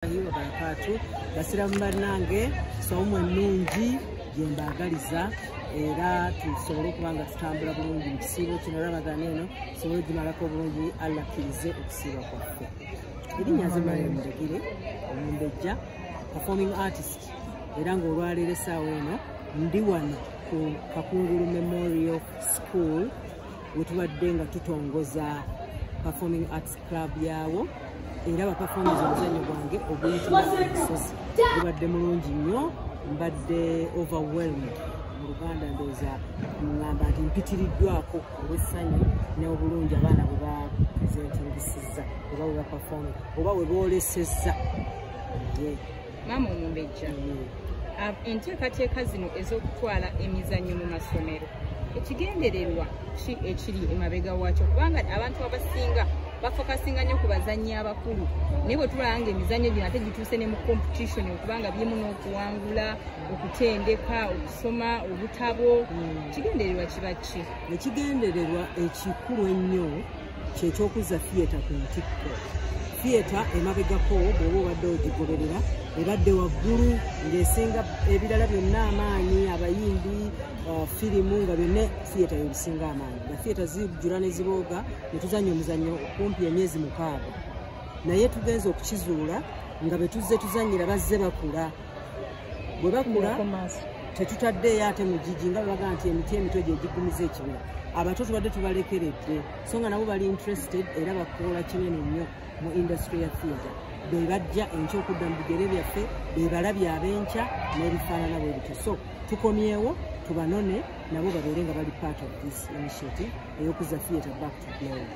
Wabarakatu. Basiramu bannange, sawumu ennungi gye mbaagaliza, era tusobole okuba nga tutambula bulungi mu kisiibo kino. Ramadhan eno tusobole ogimalako obulungi. Allah akkirize okusiiba kwaffe. Erinnya nze Mariam Ndagire, omumbejja, performing artist, era ng'olwaleero essaawa eno ndi wano ku Kakungulu Memorial School, wetubadde nga tutongoza Performing Arts Club yaawo, era baperforminze omuzannyo gwange oguyitibwa Omusozi. Gubadde mulungi nnyo, mbadde overwhelmed. Mu Luganda ndowooza ŋŋamba nti mpitiriddwako olw'essanyu n'obulungi abaana bwe bapresentingisizza oba bwe baperforming oba bwe boolesezza. Ye. Maama omumbejja, enteekateeka zino ez'okutwala emizannyo mu masomero, ekigendererwa ki ekiri emabega waakyo? Kubanga abantu abasinga bafocusinga nnyo ku bazannyi abakulu, naye bwe tulaba nga emizannyo gino ate gituuse ne mu competition, okubanga birimu n'okuwangula, okutendeka, okusoma obutabo, kigendererwa kiba ki? Ekigendererwa ekikulu ennyo kyekyokuzza theatre ku ntikko. Theatre emabegako, bw'oba obadde ogigoberera, ebadde waggulu ng'esinga ebirala byonna amaanyi, abayimbi, firimu, nga byonna theatre yebisinga amaanyi, nga theatre zijjula ne zibooga ne tuzannya omuzannyo kumpi emyezi 6. Naye tugenza okukizuula nga be tuzze tuzannyira bazze bakula. Bwe bakula, tetutaddeeyo ate mugigi, nga bwe nti emiti emito gye gigumiza ekibira. Abato tubadde tubalekeredde, so nga nabo bali interested era bakola kinene nnyo mu industry ya theatre. Be bajja enkya okudda mu bigere byaffe, be balabye ab'enkya n'ebifaanana bwe bityo. So tukomyewo tubanone nabo babeere nga bali part of this initiative ey'okuzza theatre back to glory.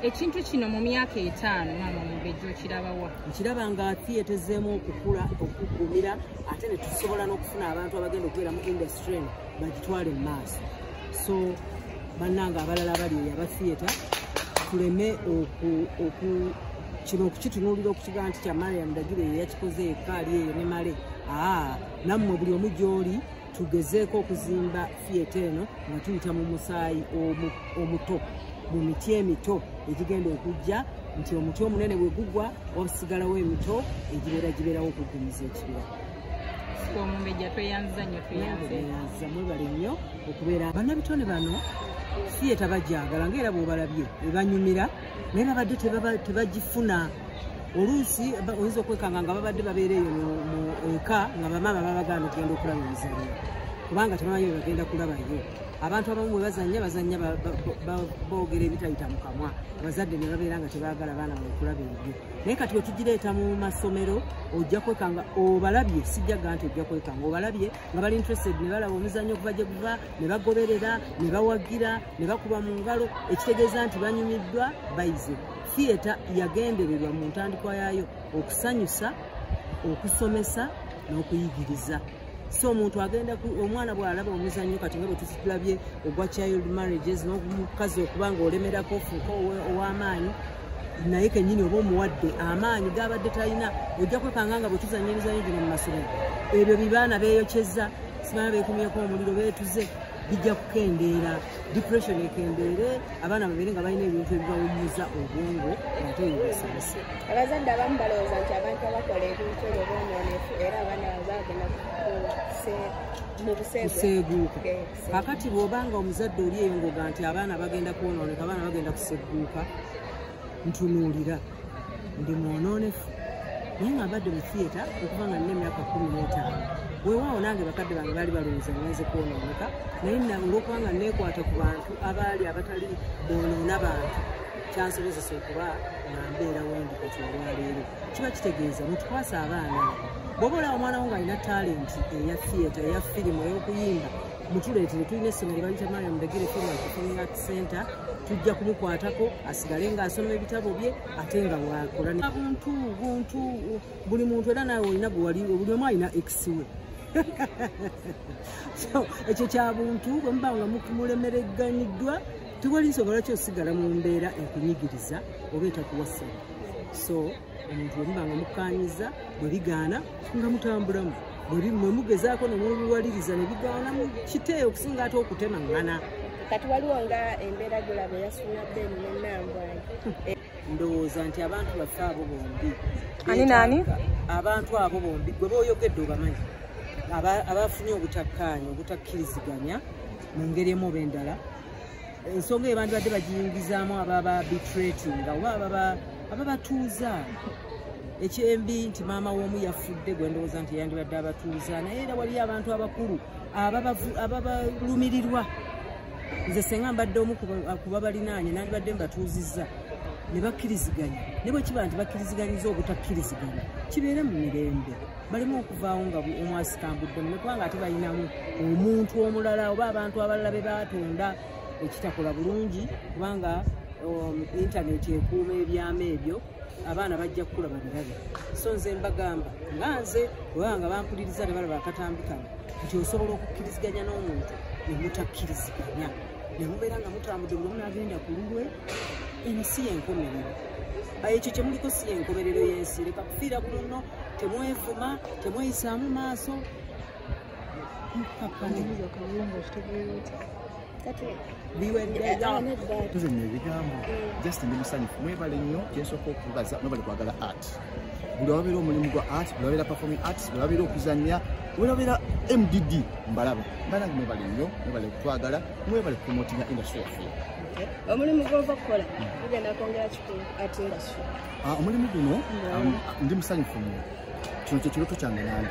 Ekintu kino mu myaka 5, maama omumbejja, okirabawa? Nkiraba nga theatre ezzeemu okukula, okugumira, ate ne tusobola n'okufuna abantu abagenda okubeera mu industry eno bagitwale mu maaso. So bannange abalala abali eyo aba theatre, tuleme kino okukitunuulira okukigamba nti kya Mariam Ndagire, ye yakikoze yekka ali eyo ne male. Aa, nammwe buli omu gy'oli, tugezeeko okuzimba theatre eno nga tuyita mu musaayi omuto, mu miti emito egigenda okujja, nti omuti omunene bwe gugwa, wasigalawo emito egibeera gibeerawo okuggumiza ekibira. Omumbejja, tweyanziza nnyo, tweyanze. Tweyanziza, mwebale nnyo okubeera bannabitone bano. Theatre bagyagala, ngaera bw'obalabye ebanyumira, naye babadde tebagifuna. Oluusi oyinza okwekanga nga babadde babeera eyo mu eka nga bamaama babagaana okugenda okulaba emizannyo kubanga tebamanyi bwe bagenda kulabayo. Abantu abamu bwe bazannya, bazannya boogera ebitayita mu kamwa, abazadde ne babeera nga tebaagala baana baabwe kulaba ebyo. Naye kati bwe tugireeta mu masomero, ojja kwekanga obalabye, sijjaga nti ojja kwekanga obalabye nga bali interested, ne balaba omuzannyo okuva gye guva, ne bagoberera, ne bawagira, ne bakuba mu ngalo, ekitegeeza nti banyumiddwa, bayize. Theatre yagendererwa mu ntandikwa yaayo okusanyusa, okusomesa n'okuyigiriza. So omuntu agenda omwana bw'alaba omuzannyo kati nga bwe tutulabye ogwa child marriages n'omukazi okuba nga olemerako ofuuka ow'amaanyi, naye kennyini oba omuwadde amaanyi gabadde talina. Ojja kwekanga nga bwe tuzannya emizannyo gino mu masomero, ebyo bibaana beeyokyeza, sibaana beekumyeko omuliro, beetuze, bijja kukendeera, depression ekendeere, abaana babeere nga balina ebintu ebibawummuza obwongo ate ebibasanyusa. Abazadde abamu balowooza nti abantu abakola ebintu ebyo boonoonefu, era abaana baabwe bagenda mu buseegu. Kuseeguuka. Kuseeguuka. Kakati bw'obanga omuzadde oli eyo ng'oga nti abaana bagenda kwonooneka, abaana bagenda kuseguuka, ntunuulira, ndi mwonoonefu, naye nga mbadde mu theatre okuva nga nina emyaka 15. Weewaawo nange bakadde bange baali balowooza ngenze kwonooneka, naye olw'okubanga neekwata ku bantu abaali abatali boonoona bantu, kyansobozesa okuba nga mbeera wendi kati olwaleero. Kiba kitegeeza mutukwasa abaana abo. Bw'oba olaba omwana wo ng'alina talent eya theatre, eya firimu, ey'okuyimba, mutuleetere. Tulina essomero balita Mariam Ndagire Film and Performing Arts Center. Tujja kumukwatako asigale ng'asoma ebitabo bye ate nga bwakola buntu buntu. Buli muntu era naawe olina gwe wali, buli omu alina ex we. So ekyo kya buntu. Bwe muba nga mulemereganyiddwa, tewali nsonga lwaki osigala mu mbeera ekunyigiriza oba etakuwa ssanyu. So omuntu bwe muba nga mukkaanyiza, bwe bigaana nga mutambulamu, bwe mugezaako ne mubiwaliriza ne bigaana, kiteeyo okusinga ate okutemaŋŋana. Kati waliwo nga embeera gulaba eyasuna Ben ne Nambwayo. Ndowooza nti abantu baffe abo bombi, Ani nani? Abantu abo bombi gwe boyogedde obamanyi, abafunye obutakkaanya, obutakkiriziganya mu ngeri emu oba endala. Ensonga eyo bandibadde bagiyingizaamu ababa arbitrating oba ababatuuza. Ekyembi nti maama w'omu yafudde, gwe ndowooza nti yandibadde abatuuza, naye era waliyo abantu abakulu ababalumirirwa. Nze senga mbadde omu ku babalinaanye, nandibadde mbatuuzizza ne bakkiriziganya, ne bwe kiba nti bakkiriziganyiza obutakkiriziganya, kibeere mu mirembe, baleme okuvaawo nga omu asikambudde munne, kubanga ate balinamu omuntu omulala oba abantu abalala be baatonda ekitakola bulungi, kubanga intaneti ekuuma ebyama ebyo, abaana bajja kukula babirabe. So nze mbagamba nga nze oba nga bampuliriza ne balaba akatambi kano, nti osobola okukkiriziganya n'omuntu ne mutakkiriziganya, ne mubeera nga mutambudde buli omu n'agenda ku lulwe. Eno si y'enkomerero, ekyo kye muliko si y'enkomerero y'ensi. Leka kufiira ku munno, temwevuma, temweyisaamu maaso, mukakkane. Biweddeyo. Tuze nno ebigambo, just ndi musanyufu. Mwebale nnyo. Kyensooka okubaza, mwebale kwagala art. Buli wabeera omulimu gwa art, buli wabeera performing arts, buli wabeera okuzannya, buli wabeera MDD, mbalaba banange. Mwebale nnyo, mwebale kutwagala, mwebale kupromotinga industry yaffe. Omulimu gw'ova kukola gugenda kwongera ki ku art industry? Omulimu guno, ndi musanyufu nnyo. Kino kye kirooto kyange nange.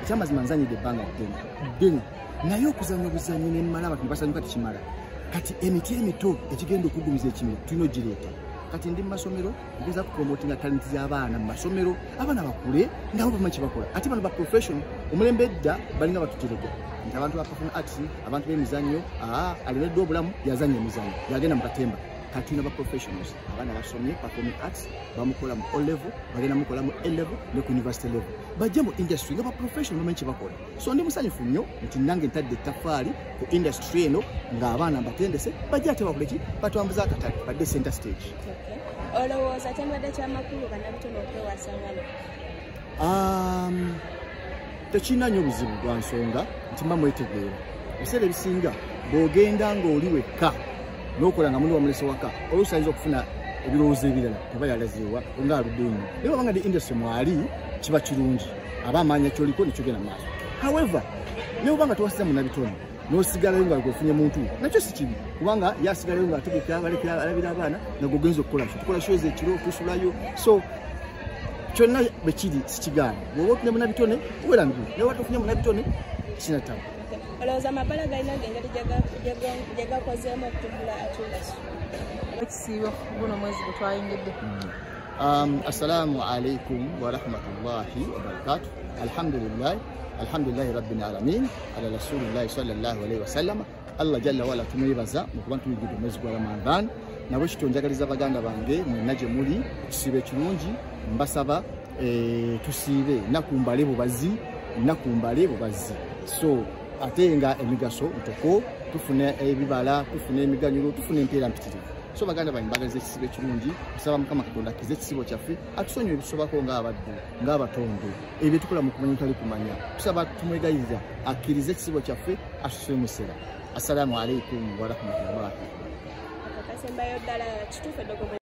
Ekyamazima nzanyidde ebbanga ddene ddene, naye okuzannya obuzannyi nemmala abantu ne basanyuka tekimala. Kati emiti emito ekigenda okuggumiza ekimera tulina ogireeta. Kati ndi mu masomero, ngeza kupromotinga talenti z'abaana mu masomero, abaana bakule nga bo bamanyi kyebakola. Ate bano ba professional, omulembe edda balinga batuterega nti abantu ba performing arts, abantu b'emizannyo, alemeddwa obulamu yazannya emizannyo, yagenda mu katemba. Kati tulina ba professionals, abaana basomye performing arts, bamukola mu O level, bagenda mukola mu A level ne ku university level, bajje mu industry nga ba professional bamanyi kyebakola. So ndi musanyufu nnyo nti nange ntadde ettaffaali ku industry eno ng'abaana mbatendese, bajje ate bakole ki, batwambuze akatale, badde center stage. Olowooza kyandibadde kyamakulu bannabitone okwewasangana? Tekirina nnyo buzibu bwa nsonga nti mba mwetegeera. Ebiseera ebisinga bw'ogenda ng'oli wekka n'okola nga muli wamulese waka, oluusi ayinza okufuna ebirowoozo ebirala oba yalazeewa nga aludde nnyo, naye wabanga ndi industry mwali kiba kirungi, aba amaanya kyoliko nekyogenda mu maaso. However, ne bwoba nga tewasiza munnabitone n'osigalayo nga gweofunye muntu, nakyo si kibi, kubanga ye asigalayo nga ategeka, balekera alabira abaana nga gweogenza okukola show. Tukola shows ekiro, tusulayo, so kyonna bwe kiri sikigaana. Bw'oba ofunye munnabitone obeera ngu, naye oba tofunye munnabitone kinatabu. Olowooza amabala galina engeri gye gakozeemu okutumbula art industry? Ekisiibo guno mwezi gwe twayingidde. Assalamu alaikum warahmatullahi wabarakatuh. Alhamdulillah, alhamdulillahi rabbil alamin, ala rasulillahi sallallahu alaihi wasallam. Allah jalla wala tumwebaza mu kuba ntuyigidde omwezi gwa Ramadan. Nabwe kityo njagaliza baganda bange mwenna gye muli ekisiibo ekirungi. Mbasaba tusiibe nnaku mbale bubazi, nnaku mbale bubazi. So ate nga emigaso ntoko, tufuna ebibala, tufuna emiganyulo, tufuna empeera mpitirivu. So baganda bange, mbagaliza ekisiibo ekirungi. Tusaba Mukama Katonda akkize ekisiibo kyaffe, atusonyiwe ebisobako ng'abaddu, ng'abatondo, ebyo tukola mu kumanya tutali kumanya. Tusaba tumwegayirira akkirize ekisiibo kyaffe, atusemusera. Assalamu alaikum warahmatullahi. Akasembayo ddala, kituufu eddogo?